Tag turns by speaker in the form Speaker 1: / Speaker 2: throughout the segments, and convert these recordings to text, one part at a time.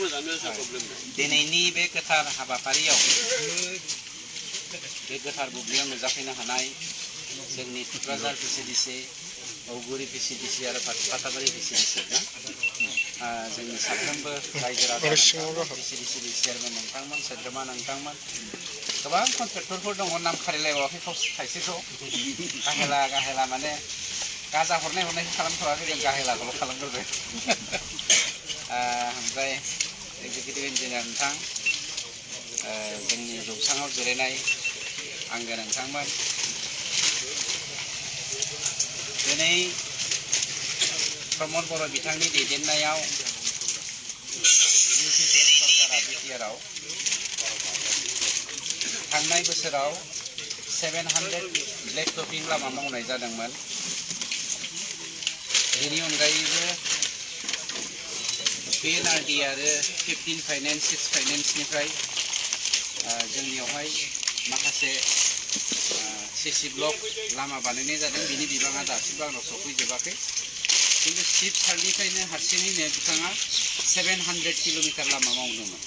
Speaker 1: दिनैनि बे गोथार हाबाफारियाव बे गोथार बुब्लियाव नुजाफैनो हानाय जोंनि टुक्राझार PCDC औगुरि PCDC आरो फाथाबारि PCDC ना जोंनि साफ्रोमबो रायजो राजा PCDC नि चेयारमेन नोंथांमोन सोद्रोमा नोंथांमोन गोबां कन्ट्रेक्टरफोर दङ नाम खारिलायबावाखै खायसेखौ गाहेला माने गाजा हरनायखौ खालामथ'वाखै जों गाहेलाखौल' खालामग्रोबाय ओमफ्राय एक्जिकिउटिभ इन्जिनियार नोंथां जोंनि जौसाङाव जिरायनाय आंगो नोंथांमोन दिनै प्रमद बर' बिथांनि दैदेननायाव सरकारा बिटिआरआव थांनाय बोसोराव 700 ब्लेक टपिं लामा मावनाय जादोंमोन बेनि अनगायैबो PNRD आरो 15 फाइनेन्स 6 फाइनेन्सनिफ्राय जोंनियावहाय माखासे CC ब्लक लामा बानायनाय जादों बिनि बिबाङा दासिमबो आंनाव सफैजोबाखै किन्तु चिफ सारनिफ्रायनो हारसिङैनो बिथाङा 700 किल'मिटार लामा मावदोंमोन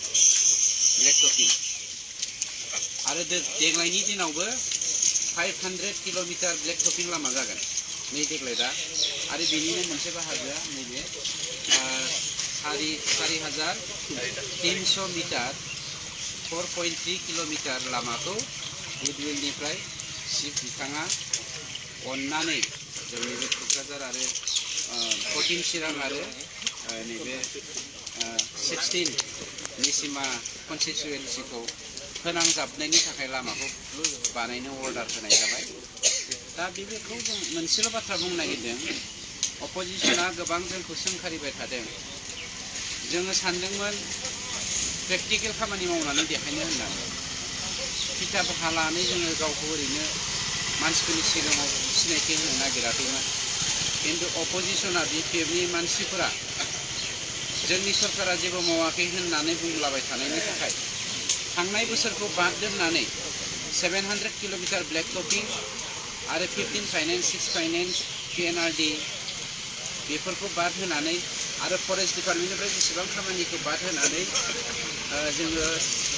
Speaker 1: ब्लेक टपिं आरो देग्लायनि दिनावबो 500 किल'मिटार ब्लेक टपिं लामा जागोन नै देग्लाय दा आरो बेनिनो मोनसे बाहागोआ नैबे 4,300 मिटार 4.3 किल'मिटार लामाखौ गुडविलनिफ्राय चिफ बिथाङा अननानै जोंनि बे क'क्राझार आरो 14 चिरां आरो नैबे 16 निसिमा कन्स्टिटुवेन्सिखौ फोनांजाबनायनि थाखाय लामाखौ बानायनो अर्डार होनाय जाबाय दा बेखौ जों मोनसेल' बाथ्रा बुंनो नागिरदों अपोजिसना गोबां जोंखौ सोंखारिबाय थादों जोङो सानदोंमोन प्रेक्टिकेल खामानि मावनानै देखायनो होननानै खिताब हालानै जोङो गावखौ ओरैनो मानसिफोरनि सिगाङाव सिनायथि होनो नागिराखैमोन किन्तु अपोजिसना BPFनि मानसिफोरा जोंनि सरकारा जेबो मावाखै होननानै बुंलाबाय थानायनि थाखाय थांनाय बोसोरखौ बाद दोननानै 700 किल'मिटार ब्लेक टपिं आरो 15 फाइनेन्स 6 फाइनेन्स PNRD बेफोरखौ बाद होनानै आरो फरेस्ट डिपार्टमेन्टनिफ्राय जेसेबां खामानिखौ बाद होनानै जोङो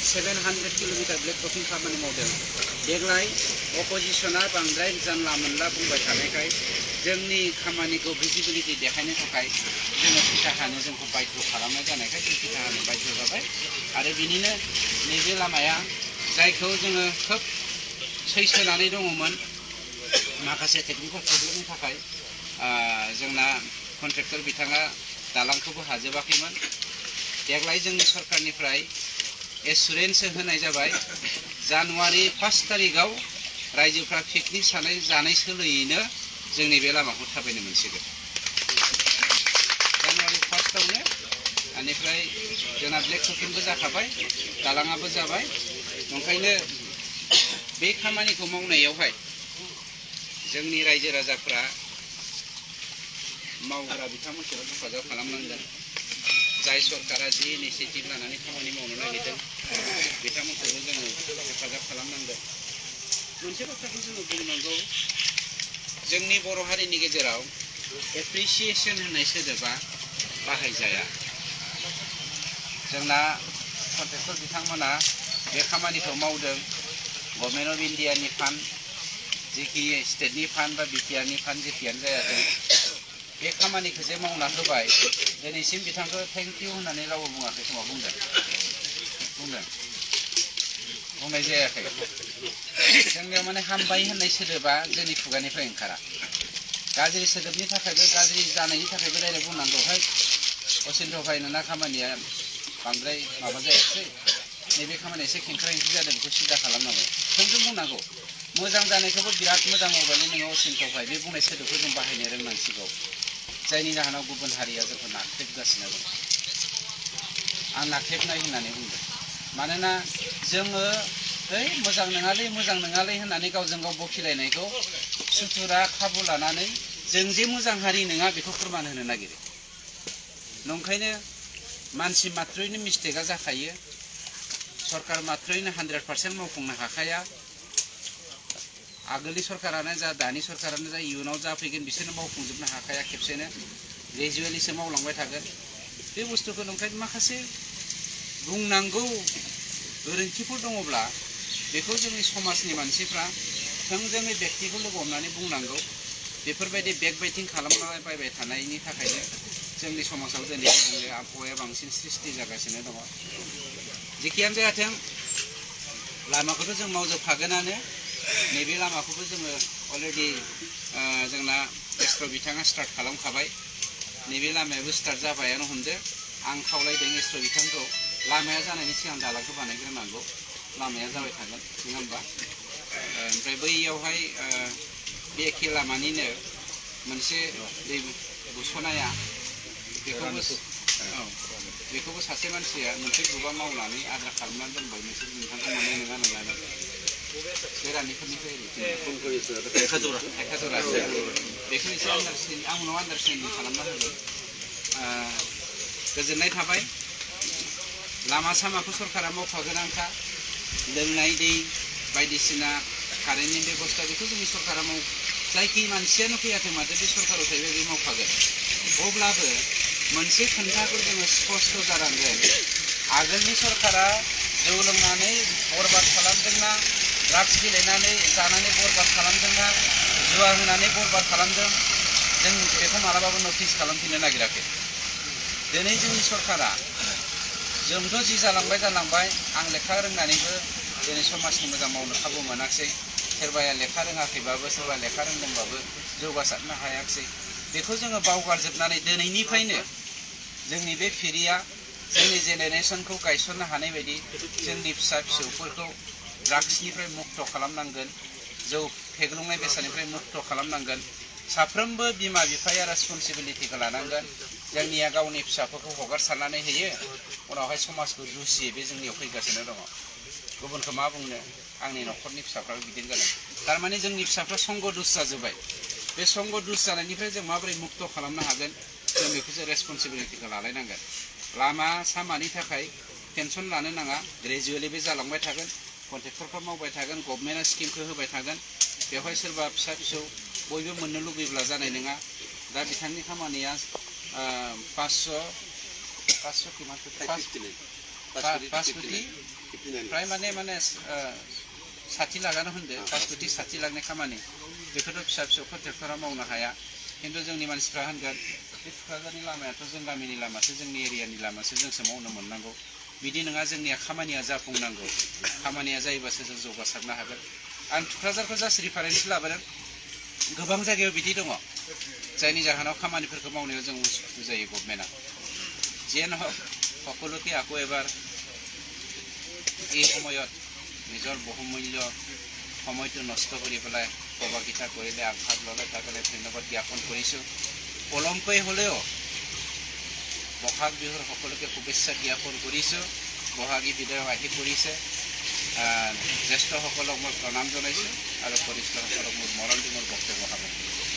Speaker 1: 700 किल'मिटार ब्लेक टपिं खामानि मावदों देग्लाय अपोजिसना बांद्राय जानला मोनला बुंबाय थानायखाय जोंनि खामानिखौ भिजिबिलिटि देखायनो थाखाय जोङो फिथा हानो जोंखौ बाध्य खालामनाय जानायखाय जों फिथा हानो बाध्य जाबाय आरो बिनिनो नैबे लामाया जायखौ जोङो खोब सैसोनानै दङमोन माखासे टेकनिकेल प्रब्लेमनि थाखाय जोंना कन्ट्रेक्टर बिथाङा दालांखौबो हाजोबाखैमोन देग्लाय जोंनि सरकारनिफ्राय एसुरेन्स होनाय जाबाय जानुवारि 1 तारिखआव रायजोफ्रा पिकनिक जानाय सोलोयैनो जोंनि बे लामाखौ थाबायनो मोनसिगोन जानुवारि 1आवनो बेनिफ्राय जोंना ब्लेक टपिंबो जाखाबाय दालाङाबो जाबाय ओंखायनो बे खामानिखौ मावनायावहाय जोंनि रायजो राजाफ्रा मावग्रा बिथांमोनखौ हेफाजाब खालामनांगोन जाय सरकारा जि इनिसिएटिभ लानानै खामानि मावनो नागिरदों बिथांमोनखौबो जोङो हेफाजाब खालामनांगोन मोनसे बाथ्राखौ जोङो बुंनांगौ जोंनि बर' हारिनि गेजेराव एप्रिसिएशन होननाय सोदोबा बाहायजाया जोंना कन्ट्रेक्टर बिथांमोना बे खामानिखौ मावदों गभर्नमेन्ट अफ इन्डियानि फान्ड जेखि स्टेटनि फान्ड बा बिटिआरनि फान्ड जेखियानो जायाथों बे खामानिखौ जे मावना होबाय दिनैसिम बिथांखौ थेंक इउ होननानै रावबो बुङाखै समाव बुंनाय जायाखै जोंनियाव माने हामबाय होननाय सोदोबा जोंनि खुगानिफ्राय ओंखारा गाज्रि सोदोबनि थाखायबो गाज्रि जानायनि थाखायबो डाइरेक्ट बुंनांगौ है असिन्थ' भाई नोंना खामानिया बांद्राय माबा जायाखै नैबे खामानिया एसे खेंख्रा खेंख्रि जादों बेखौ सिदा खालामनांगौ थोंजों बुंनांगौ मोजां जानायखौबो बिराद मोजां मावबाय नोङो असिन्थ' भाई बे बुंनाय सोदोबखौ जों बाहायनो रोंनांसिगौ जायनि जाहोनाव गुबुन हारिया जोंखौ नाख्रेबगासिनो दं आं नाख्रेबनाय होननानै बुंदों मानोना जोङो मोजां नङालै होननानै गावजों गाव बखिलायनायखौ सुथुरा खाबु लानानै जों जे मोजां हारि नङा बेखौ फोरमान होनो नागिरो नंखायनो मानसि मात्रैनो मिस्टेकआ जाखायो सरकार मात्रैनो 100% मावफुंनो हाखाया आगोलनि सरकारानो जा दानि सरकारानो जा इयुनाव जाफैगोन बिसोरनो मावफुंजोबनो हाखाया खेबसेनो ग्रेजुवेलिसो मावलांबाय थागोन बे बुस्थुखौ नंखायनो माखासे बुंनांगौ गोरोन्थिफोर दङब्ला बेखौ जोंनि समाजनि मानसिफ्रा थोंजोङै व्यक्तिखौ लोगो हमनानै बुंनांगौ। बेफोरबायदि बेकबाइटिं खालामलाबायबाय थानायनि थाखायनो जोंनि समाजाव दिनै गुबुंले आबहावाया बांसिन सृष्टि जागासिनो दङ। जेखियानो जायाथों लामाखौथ' जों मावजोबखागोनानो। नैबे लामाखौबो जोङो अलरेडि जोंना एस्ट्र' बिथाङा स्टार्ट खालामखाबाय। नैबे लामायाबो स्टार्ट जाबायानो हमदो। आं खावलायदों एस्ट्र' बिथांखौ लामाया जानायनि सिगां दालांखौ बानायग्रोनांगौ। लामाया जाबाय थागोन नङा होमबा? ओमफ्राय बैयावहाय बे एखे लामानिनो मोनसे दै बुस'नाया बेखौबो सासे मानसिया मोनसे ग्रुपा मावनानै आद्रा खालामनानै दोनबाय। नोंसोर नोंथांखौ मोननाय नङा नंलानो गोरानिफोरनिफ्राय थाइखाजरा बेखौ एसे आं उनाव आन्डारस्टेन्डिं खालामना होगोन। गोजोननाय थाबाय। लामा सामाखौ सरकारा मावखागोनानोखा। लोंनाय दै बायदिसिना कारेन्टनि बेबस्था बेखौ जोंनि सरकारा जायखि मानसियानो फैयाथों माथो बे सरकाराव थायोबा बे मावखागोन। अब्लाबो मोनसे खोन्थाखौ जोङो स्पष्ट जानांगोन। आगोलनि सरकारा जौ लोंनानै बरबाद खालामदोंना, ड्राग्स गेलेनानै जानानै बरबाद खालामदोंना, जुवा होनानै बरबाद खालामदों, जों बेखौ मालाबाबो नटिस खालामफिननो नागिराखै। दिनै जोंनि सरकारा जोंथ' जि जालांबाय आं लेखा रोंनानैबो दिनै समाजनि मोजां मावनो खाबु मोनाखिसै। सोरबाया लेखा रोङाखैबाबो सोरबा लेखा रोंदोंबाबो जौगासारनो हायाखिसै। बेखौ जोङो बावगारजोबनानै दिनैनिफ्रायनो जोंनि बे फिरिया जोंनि जेनेरेसनखौ गायसननो हानाय बायदि जोंनि फिसा फिसौफोरखौ ड्राग्सनिफ्राय मुक्त खालामनांगोन, जौ फेग्लुंनाय बेसादनिफ्राय मुक्त खालामनांगोन। साफ्रोमबो बिमा बिफाया रेसपन्सिबिलिटिखौ लानांगोन। जोंनिया गावनि फिसाफोरखौ हगारसारनानै होयो, उनावहाय समाजखौ दुसियो। बे जोंनियाव फैगासिनो दङ। गुबुनखौ मा बुंनो, आंनि न'खरनि फिसाफ्राबो बिदिनो जादों। थारमाने जोंनि फिसाफ्रा संग दुस जाजोब्बाय। बे संग दुस जानायनिफ्राय जों माबोरै मुक्त खालामनो हागोन, जों बेखौसो रेसपन्सिबिलिटिखौ लालायनांगोन। लामा सामानि थाखाय टेनसन लानो नाङा। ग्रेजुवेलि बे जालांबाय थागोन। कन्ट्रेक्टरफ्रा मावबाय थागोन। गभर्नमेन्टआ स्किमखौ होबाय थागोन। बेवहाय सोरबा फिसा फिसौ बयबो मोननो लुबैब्ला जानाय नङा। दा बिथांनि खामानिया 500 फ्राय माने 60 लाखआनो होनदो। 5 कोटि 60 लाखनि खामानि बेखौथ' फिसा फिसौ कन्ट्रेक्टरा मावनो हाया। खिन्थु जोंनि मानसिफ्रा होनगोन बे क'क्राझारनि लामायाथ' जों गामिनि लामासो, जोंनि एरियानि लामासो, जोंसो मावनो मोननांगौ। बिदि नङा। जोंनिया खामानिया जाफुंनांगौ। खामानिया जायोबासो जों जौगासारनो हागोन। आं क'क्राझारखौ जास्ट रिफारेन्स लाबोदों। गोबां जायगायाव बिदि दङ, जायनि जाहोनाव खामानिफोरखौ मावनायाव जों उसुखुथु जायो गभर्नमेन्टआ। যিয়ে নহওক সকলোকে আকৌ এবাৰ এই সময়ত নিজৰ বহুমূল্য সময়টো নষ্ট কৰি পেলাই সহযোগিতা কৰিলে, আগভাগ ল'লে, তাৰ কাৰণে ধন্যবাদ জ্ঞাপন কৰিছোঁ। পলমকৈ হ'লেও বহাগ বিহুৰ সকলোকে শুভেচ্ছা জ্ঞাপন কৰিছোঁ। বহাগী বিদায় আহি পৰিছে। জ্যেষ্ঠসকলক মই প্ৰণাম জনাইছোঁ আৰু কনিষ্ঠসকলক মোৰ মৰণ দি মোৰ বক্তব্য সামৰণি কৰিছোঁ।